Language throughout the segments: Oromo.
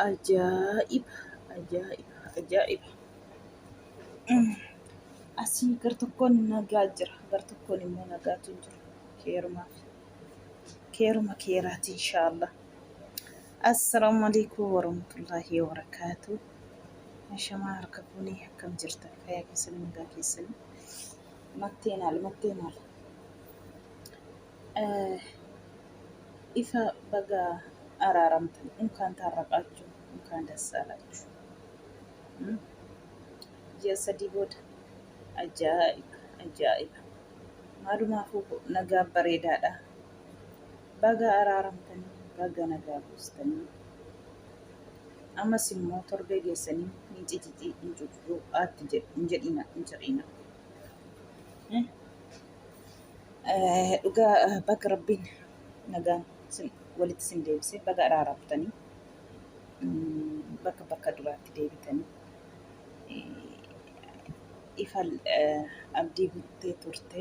Ajaa'iba! Ajaa'iba! Ajaa'iba! Asii gar tokkoon nagaa jira, gar tokkoon immoo nagaatu hin jiru. Keerumaaf keeruma keeraati inshaallah. Assalaamu alaikum warahmatullaahi wabarakaatu. Ashamaa harka fuunee akkam jirtan? Fayyaa keessanii nagaa keessanii. Matteenaal matteenaal. Ifa baga araaramtan unkaan taarraqaachuu unkaan dassaalaachuu. Ji'a 3 booda ajaa'iba ajaa'iba. Maalumaafuu nagaa bareedaadha. Baga araaramtanii baga nagaa buustanii. Ammas immoo torbee geessanii hin cicicii hin cucucuu aatti hin jedhina hin jedhina. Dhugaa baga rabbiin nagaan walitti sin deebise baga araaramtanii bakka bakka duraatti deebitanii ifa abdii guttee turte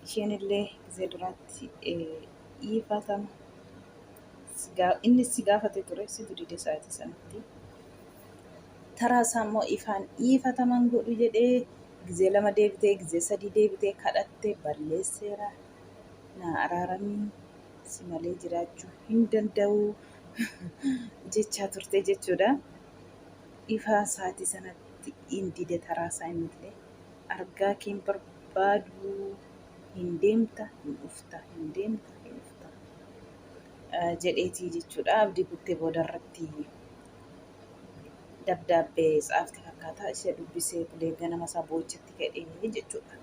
isheen illee gizee duraatti ifatama inni si gaafate ture situ dide sa'aatii sanatti. Taraa isaa immoo ifaan dhiifataman godhu jedhee gizee lama deebitee gizee sadii deebitee kadhatte balleesseera naa araaramii si malee jiraachuu hin danda'u jechaa turte jechuudha. Ifaa sa'aatii sanatti hin dide taraa isaa inni illee argaa kee hin barbaadu hin deemta hin dhufta hin deemta hin dhufta jedheetii jechuudha. Abdii kuttee boodarratti dabdaabbee tsaafte fakkaata. Ishee dubbisee bulee ganama isaa boo'ichatti ka'ee jechuudha.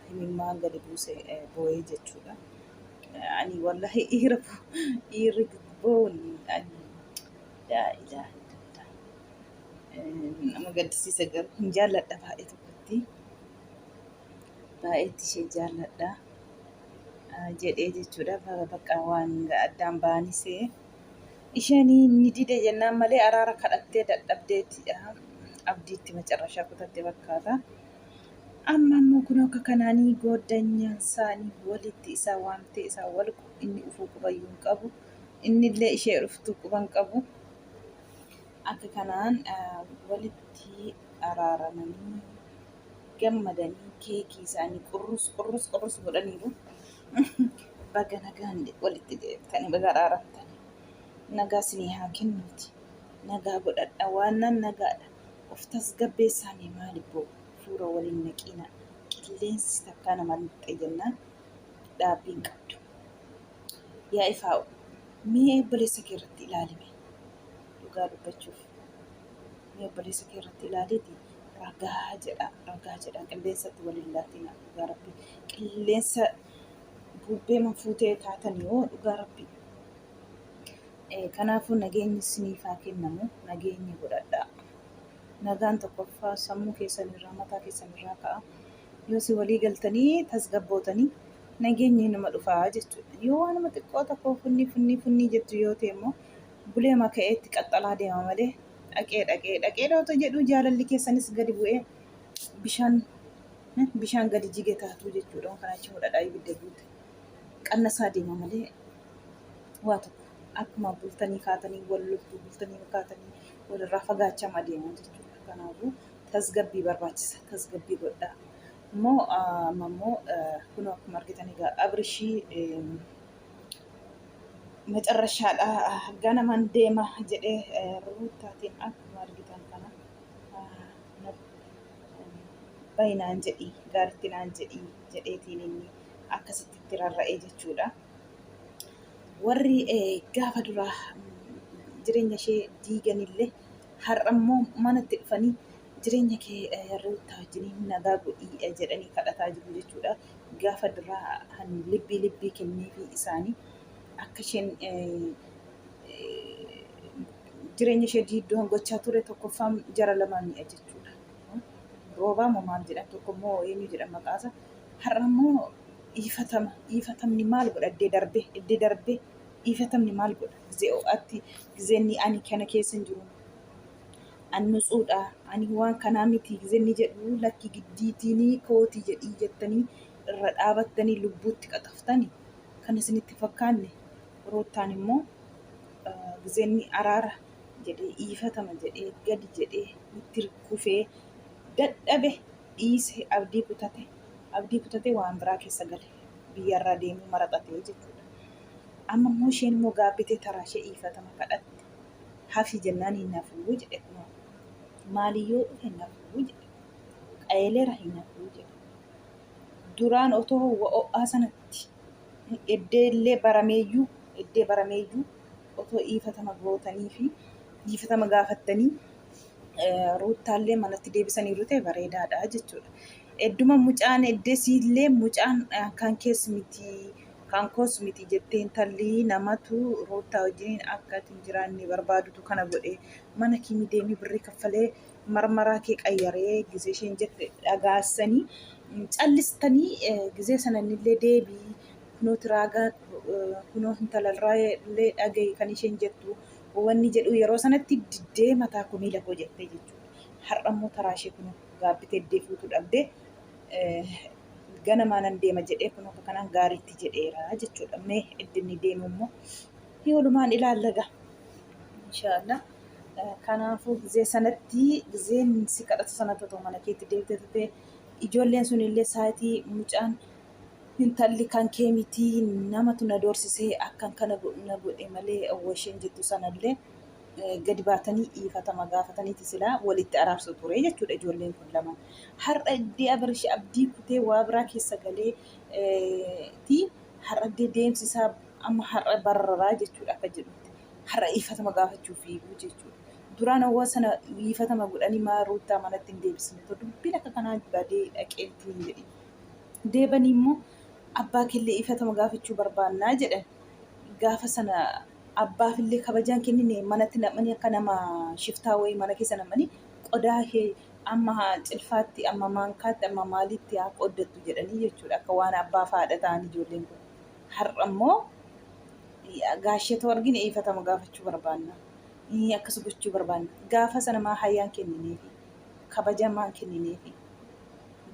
Himimmaan gadi buuse boo'ee jechuudha. Ani wallahi dhiira dhiirri boo'uun ani laa ilaaha illallah. Nama gaddisiisa garuu hin jaalladha baay'ee tokkotti. Baay'eetti ishee jaalladha jedhee jechuudha. Bakka waan addaan ba'anis Isheen ni dide jennaan malee araara kadhattee dadhabdeetidha. Abdiitti macarrashaa kutatte fakkaata. Amma immoo kun akka kanaanii gooddanyaan isaanii walitti isaa waamtee isaa wal inni dhufuu qubayyuu hin qabu. Innillee ishee dhuftuu quba hin qabu. Akka kanaan walitti araaramanii gammadanii keekii isaanii qurrus qurrus qurrus godhaniiru. Baga nagaan walitti deebitanii baga araaramtanii. Nagaa isinii haa kennuuti. Nagaa godhadha waannan nagaadha. Of tasgabbeessaa mee maali boo fuura waliin naqiina. Qilleensi takkaa nama lixxe jennaan dhaabbii hin qabdu. Yaa ifaa'u mee obboleessa kee irratti ilaalime dhugaa dubbachuuf. Mee obboleessa kee irratti ilaaliiti ragaa jedha ragaa jedha qilleensatti wal hin laatina dhugaa rabbi qilleensa bubbee ma fuutee taatanii hoo dhugaa rabbi kanaafuu nageenyi isiniif haa kennamu nageenya godhadhaa nagaan tokkoffaa sammuu keessan irraa mataa keessan irraa ka'a yoo si walii galtanii tasgabbootanii nageenyi nama dhufaa jechuudha yoo waanuma xiqqoo tokko funnii funnii funnii jettu yoo ta'e immoo bulee maka'eetti qaxxalaa deema malee dhaqee dhaqee dhaqee dhoota jedhu jaalalli keessanis gadi bu'ee bishaan bishaan gadi jige taatuu jechuudha. Kana achi mudhadhaa ibidda guute qannasaa deema malee waa tokko akkuma bultanii kaatanii wal loltuu bultanii kaatanii walirraa fagaachaa adeema jechuudha. Kanaafuu tasgabbii barbaachisa. Tasgabbii godhaa. Immoo amma immoo kunoo akkuma argitan egaa abrishii macarrashaadha ganaman deema jedhee ruuttaatiin akkuma argitan kana bayi naan jedhi gaaritti naan jedhi jedheetiin inni akkasitti itti rarra'ee jechuudha. Warri gaafa duraa jireenya ishee diiganillee har'a immoo manatti dhufanii jireenya kee ruuttaa wajjiniin nagaa godhii jedhanii kadhataa jiru jechuudha. Gaafa duraa han libbii libbii kenneefii isaanii akka isheen jireenya ishee diidduu han gochaa ture tokkoffaan jara lamaanidha jechuudha. Roobaa moo maal jedhan tokko immoo eenyu jedhan maqaasa. Har'a immoo dhiifatama dhiifatamni maal godha iddee darbee iddee darbee dhiifatamni maal godha gizee ho'aatti gizeenni ani kana keessa hin jiru An nutsuudha, ani waan kanaa miti gizee inni jedhu lakki giddiitiinii kooti jedhii jettanii irra dhaabattanii lubbuutti qaxaftani kan isinitti fakkaanne Ruuttaan immoo gizeenni araara jedhee dhiifatama jedhee gadi jedhee itti kufee dadhabe dhiise abdii kutate abdii kutate waan biraa keessa gale biyyarraa deemuu maraxate jechuudha. Amma immoo isheen immoo gaabbitee taraa ishee dhiifatama kadhatte hafi jennaan hin hafuu jedhe kunoo maaliyyoo dhufe hin hafuu jedhe qayeeleera hin hafuu jedhe. Duraan otoo ho'aa sanatti eddeellee barameeyyuu eddee barameeyyuu otoo dhiifatama gootanii fi dhiifatama gaafattanii Ruuttaallee manatti deebisaniiru ta'e bareedaadha jechuudha. Edduma mucaan eddesiillee mucaan kan kees miti kan koos miti jettee intalli namatu Ruuttaa wajjiniin akka ati hin jiraanne barbaadutu kana godhe mana kimi deemii birrii kaffalee marmaraa kee qayyaree gizee isheen jette dhagaassanii callistanii gizee sananillee deebii kunoo tiraagaa kunoo intalarraa illee dhagahi kan isheen jettu wanni jedhu yeroo sanatti diddee mataa koo miila koo jettee jechuudha. Har'a immoo taraa ishee kunoo gaabbitee iddee fuutuu dhabdee ganamaa nan deema jedhee kunoo akka kanaan gaariitti jedheera jechuudha. Mee iddinni deemu immoo walumaan ilaallaga. Inshaallah. Kanaafuu gizee sanatti gizeen si kadhatu sanatti otoo mana keetti deebitee turte ijoolleen sun illee saatii mucaan intalli kan kee miti namatu na doorsisee akkan kana na godhe malee washeen jettu sanallee gadi baatanii dhiifatama gaafataniiti silaa walitti araarsu ture jechuudha ijoolleen kun lamaan. Har'a iddee Abirish abdii kutee waa biraa keessa galee ti har'a iddee deemsisaa amma har'a bararaa jechuudha akka jedhutti. Har'a dhiifatama gaafachuu fiiguu jechuudha. Duraan hawwa sana dhiifatama godhanii maa Ruuttaa manatti hin deebisne otoo dubbiin akka kanaa badee dhaqeetti hin jedhin. Deebanii immoo abbaa keellee dhiifatama gaafachuu barbaannaa jedhan. Gaafa sana abbaafillee kabajaan kennine manatti nam'anii akka nama shiftaa wayii mana keessa nam'anii qodaa kee amma cilfaatti amma maankaatti amma maaliitti haa qooddattu jedhanii jechuudha akka waan abbaa fi haadha ta'an ijoolleen kun. Har'a immoo gaasheetoo argine dhiifatama gaafachuu barbaanna. Akkas gochuu barbaanna. Gaafa sana maa hayyaan kennineefi? Kabaja maan kennineefi?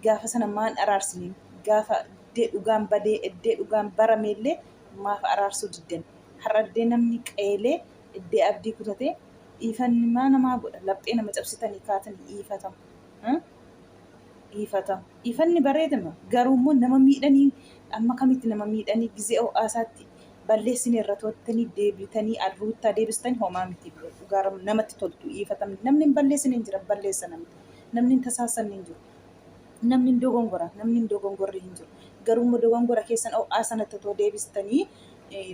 Gaafa sana maan araarsineen? Gaafa iddee dhugaan badee iddee dhugaan barameellee maaf araarsuu diddan? Har'a iddee namni qayeelee iddee abdii kutatee dhiifanni maa namaa godha? Laphee nama cabsitanii kaatanii dhiifatama. Dhiifatama. Dhiifanni bareedama. Garuu immoo nama miidhanii amma kamitti nama miidhanii gizee ho'aasaatti balleessine irra toltanii deebitanii ruuttaa deebistanii homaa miti. Dhugaa namatti toltu dhiifatamni. Namni hin balleessine hin jira balleessa namni. Namni hin tasaassanne hin jiru. Namni hin dogongora. Namni hin dogongorre hin jiru. Garuu immoo dogongora keessan ho'aa sanatti otoo deebistanii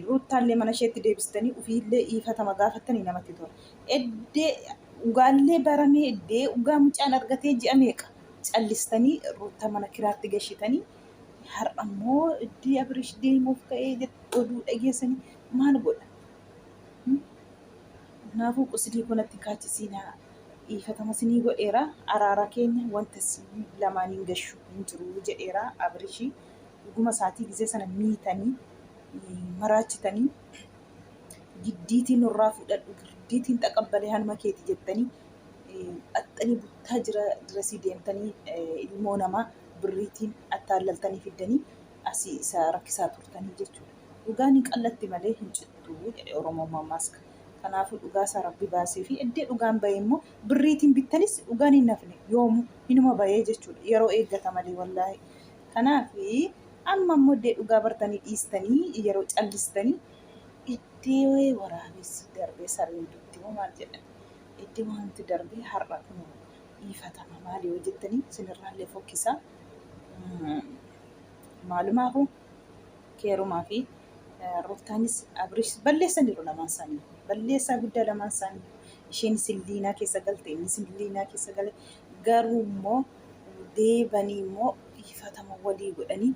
ruuttaallee mana isheetti deebistanii ofiillee dhiifatama gaafattanii namatti tola. Eddee dhugaallee baramee eddee dhugaa mucaan argatee ji'a meeqa callistanii ruuttaa mana kiraatti gashitanii har'a immoo iddii Abirish deemuuf ka'ee oduu dhageessanii maal godha? Kanaafuu qusilii koo natti kaachisiinaa dhiifatama sinii godheera araara keenya wanta sin lamaaniin gashu hin jiru jedheera Abirishii dhuguma isaatii gizee sana miitanii maraachitanii giddiitiin nurraa fudhadhu giddiitiin xaqabbalee hanuma keeti jettanii dhaxxanii buttaa jira dirasii deemtanii ilmoo namaa birriitiin attaallaltanii fiddanii asii isa rakkisaa turtanii jechuudha. Dhugaan hin qallatti malee hin cittu jedhe Oromoon mammaaska. Kanaafuu dhugaa isaa rabbi baasee fi eddee dhugaan bahee immoo birriitiin bittanis dhugaan hin hafne yoomu hinuma bahee jechuudha. Yeroo eeggata malee wallaahi. Kanaaf amma immoo eddee dhugaa bartanii dhiistanii yeroo callistanii eddee waraabessi darbee sareen dutti moo maal jedhan eddee wanti darbee har'a kunoo dhiifatama maali yoo jettanii isinirraallee fokkisa. Maalumaafuu keerumaa fi Ruutaanis Abrish balleessaniiru lamaan isaanii. Balleessaa guddaa lamaan isaanii. Isheenis hilliinaa keessa galte innis hilliinaa keessa gale. Garuu immoo deebanii immoo dhiifatama walii godhanii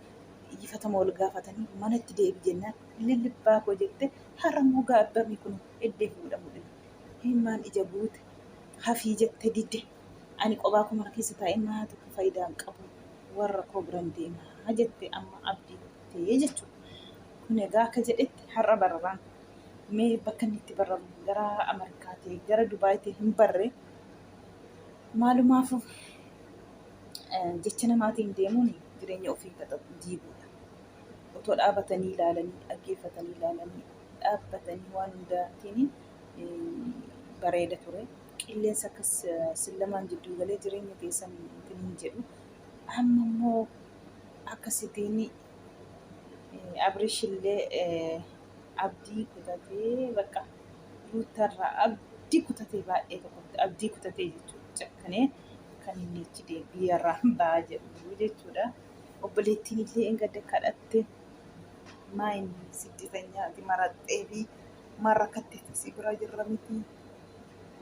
dhiifatama wal gaafatanii manatti deebi jennaan lillibbaa koo jette har'a immoo gaabbamii kun eddee fuudhamu dhibe. Himmaan ija guute hafii jette didde. Ani qobaa koo mana keessa taa'ee maa tokko faayidaa hin qabu warra koo biran deema jette amma abdii kuttee jechuudha. Kun egaa akka jedhetti har'a bararaan mee bakka inni itti bararu gara Ameerikaa ta'e gara Dubaay ta'e hin barre maalumaafuu jecha namaatiin deemuun jireenya ofii diiguudha. Otoo dhaabatanii ilaalanii dhaggeeffatanii ilaalanii dhaabbatanii waan hundaatiin bareeda ture. Qilleensa akkas sin lamaan jidduu galee jireenya keessan hin jedhu. Amma immoo akkasitiin Abrish illee abdii kutatee bakka Ruutarraa abdii kutatee baay'ee tokkotti abdii kutatee jechuudha. Cakkanee kan inni achi biyyarraa ba'aa jedhu jechuudha. Obboleettiin illee engadda kadhatte maa inni siddisanyaati maraxxee fi maal rakkattee si bira jirra miti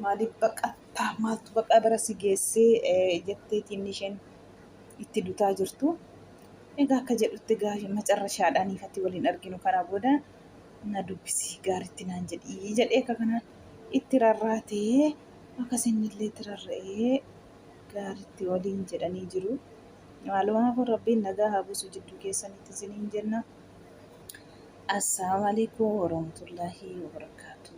maaliif baqattaa maaltu baqaa bira si geessee jetteetiin isheen itti dutaa jirtu. Egaa akka jedhutti egaa macarrashaadhaan ifatti waliin arginu kana booda na dubbisi gaaritti naan jedhii jedhee akka kanaan itti rarraatee akkas inni illee itti rarra'ee gaaritti waliin jedhanii jiru. Maalumaafuu Rabbiin nagaa haa buusu jidduu keessanitti isiniin jenna. Assalaamu alaikum warahmatullaahi wabarakaatuh.